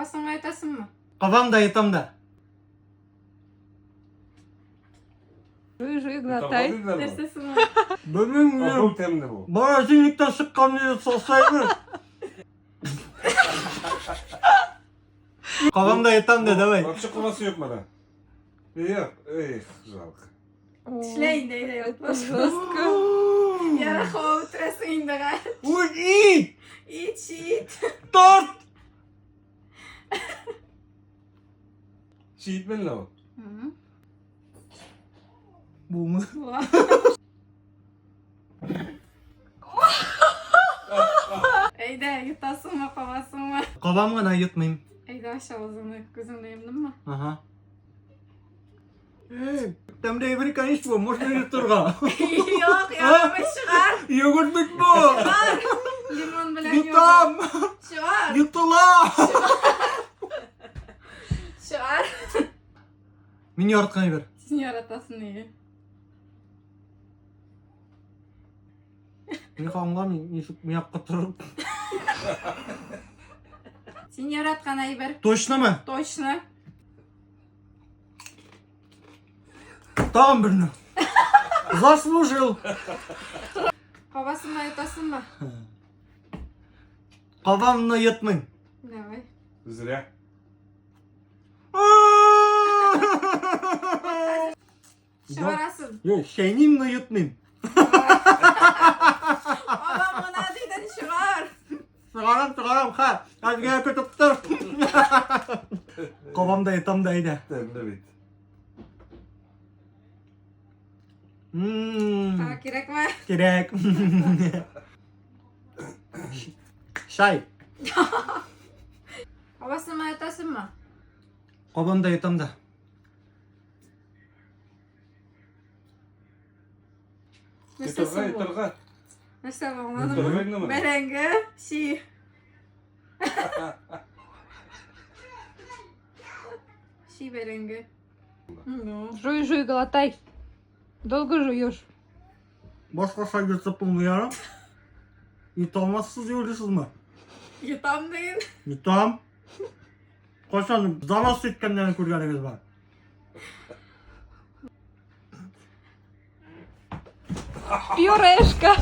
Кабасыңмы, йотасыңмы? Кабам да, йотам да. Жуй, жуй, глотай. Нәрсә соң ул? Белмим, Бу тәмле бу. Морозильниктан чыккан сосайбы. Кабам да, йотам да, давай. Вообще кабасы юк моның. Юк, эх, жалко. Тешлә инде, әйдә, йотма. Жестко. Яра кабып үтерәсең инде, га. Ой, ит! Ит, ит. Торт! Чи итмен ул. Бумы? Әйдә, йотасыңмы, кабасыңмы? Кабам гына, йотмыйм. Әйдә, ач авызыңны, күзеңне йомдыңмы? Ага. Эй, тәмле әйбер икән ич бу, можно йотырга. Юк, ярамый, чыгар. Йогурт бит бу. Чыгар. Лимон белән йогурт. Йотам. Чыгар. Йотыла. Чыгар. Мин яраткан әйбер. Син яратасың нигә? Мин аңламыйм, ничек миңа котырып. Син яраткан әйбер. Точномы? Точно. Тагын берне. Заслужил. Кабасыңмы, йотасыңмы? Кабамны йотмыйм. Давай. Зря. Чыгарасың. Юк, чәйним, но йотмыйм. Кабам гына дидең, чыгар. Чыгарам, чыгарам, ха. Әзгә көтеп тор. Кабам да йотам да әйдә. Тәмле бит. Тагы кирәкме? Кирәк. Чәй. Кабасыңмы, йотасыңмы? Кабам да йотам да. Нәрсә Йотырга, соң бу? йотырга. Нәрсә бу, Йотырга аңладыңмы? инде моны. Бәрәңге, чи. Чи бәрәңге. Ну. Жуй, жуй, глотай. Долго жуешь. Башкача йотып булмый ярым. Йота алмассыз дип уйлыйсызмы? Йотам диген. Йотам. Кайчан занос иткәннәрен күргәнегез бар? Пюрешка.